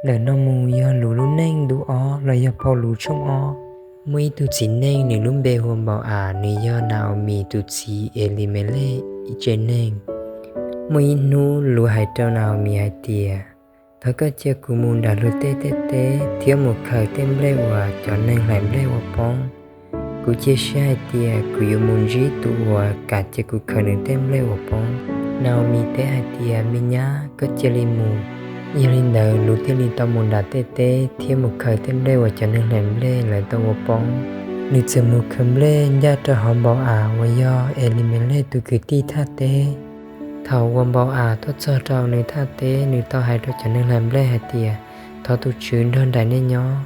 Ntawm no mus yog Lus lub neej ntu ob los yog phau Lus tshooj ob. Muaj ib tug txiv neej nws lub npe hu ua Npau-am, nws yog Na-au-mis tus txiv Elimelej ib tsev neeg. Muaj ib hnub Lus hais rau Na-au-mis hais tias, thov koj cia kuv mus nram luag tej tej teb thiab mus khaws tej nplej uas cov neeg hlais nplej ua poob. Kuv cia siab hais tias kuv yuav mus ntsib tus uas kam cia kuv khaws nws tej nplej ua poob. Na-au-mis teb hais tias, me nyab, koj cia li mus. Yog li ntawd Lus thiaj li tau mus nram tej teb thiab mus khaws tej nplej uas cov neeg hlais nplej lawv tau ua poob. Nws txawm mus khaws nplej ncaj rau hauv Npau-am uas yog Elimelej tus kwv tij thaj teb. Thaum uas Npau-am tuaj txog rau nws thaj teb, nws tau hais rau cov neeg hlais nplej hais tias, thov tus Tswv nrog nraim nej nyob.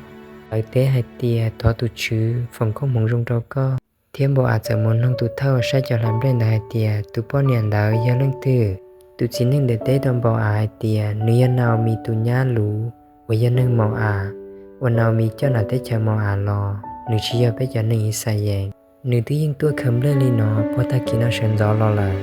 Lawv teb hais tias, thov tus Tswv foom koob hmoov zoo rau koj. Thiab Npau-am txawm mus noog tus thawj uas saib cov hlais nplej ntawd hais tias, tus poj niam ntawd yog leej twg? Tus txiv neej ntawd teb rau Npau-am hais tias, nws yog Na-au-mis tus nyab Lus uas yog neeg Mau-am, uas Na-au-mis coj nram teb chaws Mau-am los, nws tsis yog peb cov neeg Yixalayees. Nws twb yeej tuaj khaws nplej li no puag tag kis no sawv ntxov los lawm.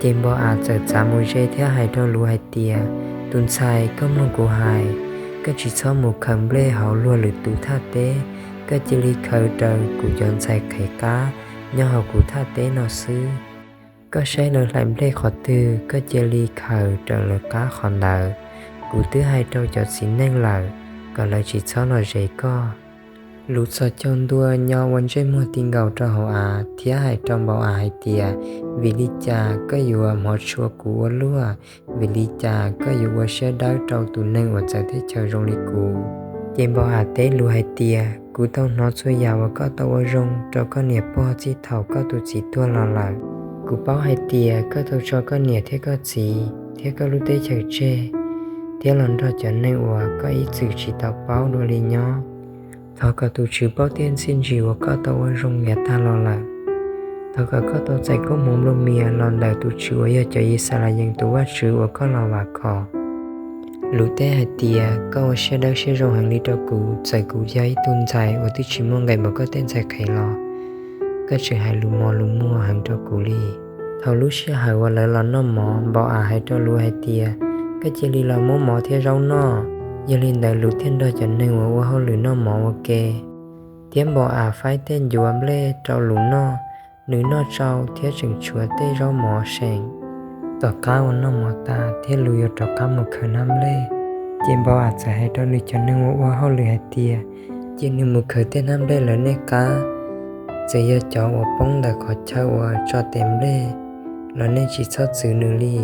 Ces Npau-am txawm txav mus ze thiab hais rau Lus hais tias, tus ntxhais, koj mloog kuv hais, koj tsis txhob mus khaws nplej hauv luag lwm tus thaj teb, koj cia li khaws raws kuv cov ntxhais qhev qab nyob hauv kuv thaj teb no xwb. Koj saib lawv hlais nplej qhov twg, koj cia li khaws raws lawv qab qhov ntawd. Kuv twb hais rau cov txiv neej lawm kom lawv tsis txhob los zes koj. Lus txhos caug ntua nyo ua ntsej muag ti nkaus rau hauv av thiab hais rau Npau-am hais tias, vim li cas koj yuav hmov tshua kuv ua luaj? Vim li cas koj yuav ua siab dawb rau tus neeg uas txawv teb chaws zoo li kuv? Ces Npau-am teb Lus hais tias, kuv tau hnov txhua yam uas koj tau ua zoo rau koj niam pog txij thaum koj tus txiv tuag los lawm. Kuv paub hais tias koj tau tso koj niam thiab koj txiv thiab koj lub teb chaws tseg, thiab los nrog cov neeg uas koj ib txwm tsis tau paub dua li nyob. Thov kom tus Tswv paub tiaj ntxhiaj ntsim uas koj tau ua zoo yav tag los lawm. Thov kom koj tau txais koob hmoov nplua mias los ntawm tus Tswv uas yog cov Yixalayees tus Vajtswv uas koj los vam khom. Lus teb hais tias, koj ua siab dawb siab zoo heev li rau kuv, txawm kuv yog ib tug ntxhais uas twb tsis muaj nqe npaum koj tej ntxhais qhev los, koj tseem hais lus mos lus muag heev rau kuv li. Thaum lub sij hawm uas lawv los noj mov, Npau-am hais rau Lus hais tias, koj cia li los muab mov thiab zaub noj. Yog li ntawd Lus thiaj nrog cov neeg uas ua hauj lwm noj mov ua ke, thiab Npau-am faib tej ncuav nplej rau Lus noj. Nws noj tsau thiab tseem tshuav tej zaub mov seem. Tom qab uas noj mov tas thiab Lus yuav rov qab mus khaws hnab nplej, ces Npau-am txawm hais rau nws cov neeg uas ua hauj lwm hais tias, cia nws mus khaws tej hnab nplej lawv nej qab, txawm yog cov uas poob ntawm qhov chaw uas tso tes nplej los nej tsis txhob txwv nws li.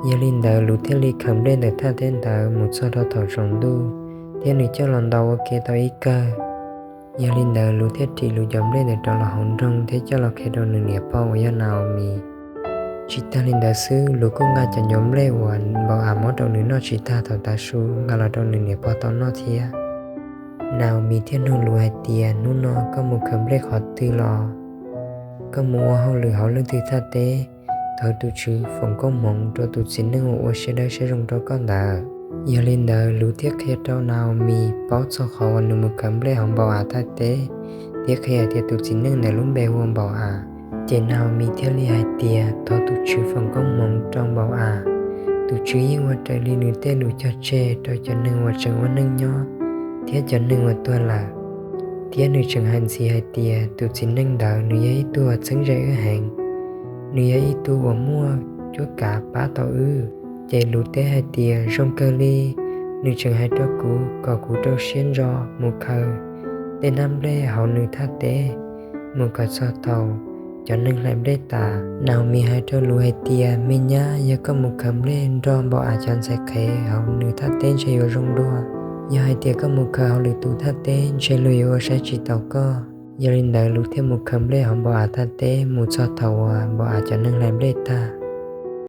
Yog li ntawd Lus thiaj li khaws nplej ntawm thaj teb ntawd mus txog rau thaum tsaus ntuj, thiab nws coj los ntaus ua ke tau ib kawg. Yog li ntawd Lus thiaj ris Lus cov nplej ntawd rov los hauv nroog thiab coj los qhia rau nws niam pog uas yog Na-au-mis. Tsis tag li ntawd xwb, Lus kuj nqa cov ncuav nplej uas Npau-am muab rau nws noj tsis tag thaum tav su nqa los rau nws niam pog tau noj thiab. Na-au-mis thiaj nug Lus hais tias, hnub no koj mus khaws nplej qhov twg los? Koj mus ua hauj lwm hauv leej twg thaj teb? Thov tus Tswv foom koob hmoov rau tus txiv neej uas ua siab dawb siab zoo rau koj ntawd. Yog li ntawd Lus thiaj qhia rau Na-au-mis paub txog qhov uas nws mus khaws nplej hauv Npau-am thaj teb, thiab qhia tias tus txiv neej ntawd lub npe hu ua Npau-am. Ces Na-au-mis thiaj li hais tias, thov tus Tswv foom koob hmoov rau Npau-am. Tus Tswv yeej ua raws li nws tej lus cog tseg rau cov neeg uas tseem ua neej nyob thiab cov neeg uas tuag lawm. Thiab nws tseem hais ntxiv hais tias tus txiv neej ntawd nws yog ib tug uas txheeb ze wb heev, nws yog ib tug uas muaj cuab kav pab tau wb. Ces Lus teb hais tias, zoo kawg li, nws tseem hais rau kuv kom kuv rau siab ntso mus khaws tej hnab nplej hauv nws thaj teb, mus kom txog thaum cov neeg hlais nplej tas. Na-au-mis hais rau Lus hais tias, me nyab, yog koj mus khaws nplej nrog Npau-am cov ntxhais qhev hauv nws thaj teb ntshe yuav zoo dua. Yog hais tias koj mus khaws hauv lwm tus thaj teb ntshe luag yuav ua saib tsis taus koj. Yog li ntawd Lus thiaj mus khaws nplej hauv Npau-am thaj teb mus txog thaum uas Npau-am cov neeg hlais nplej tag.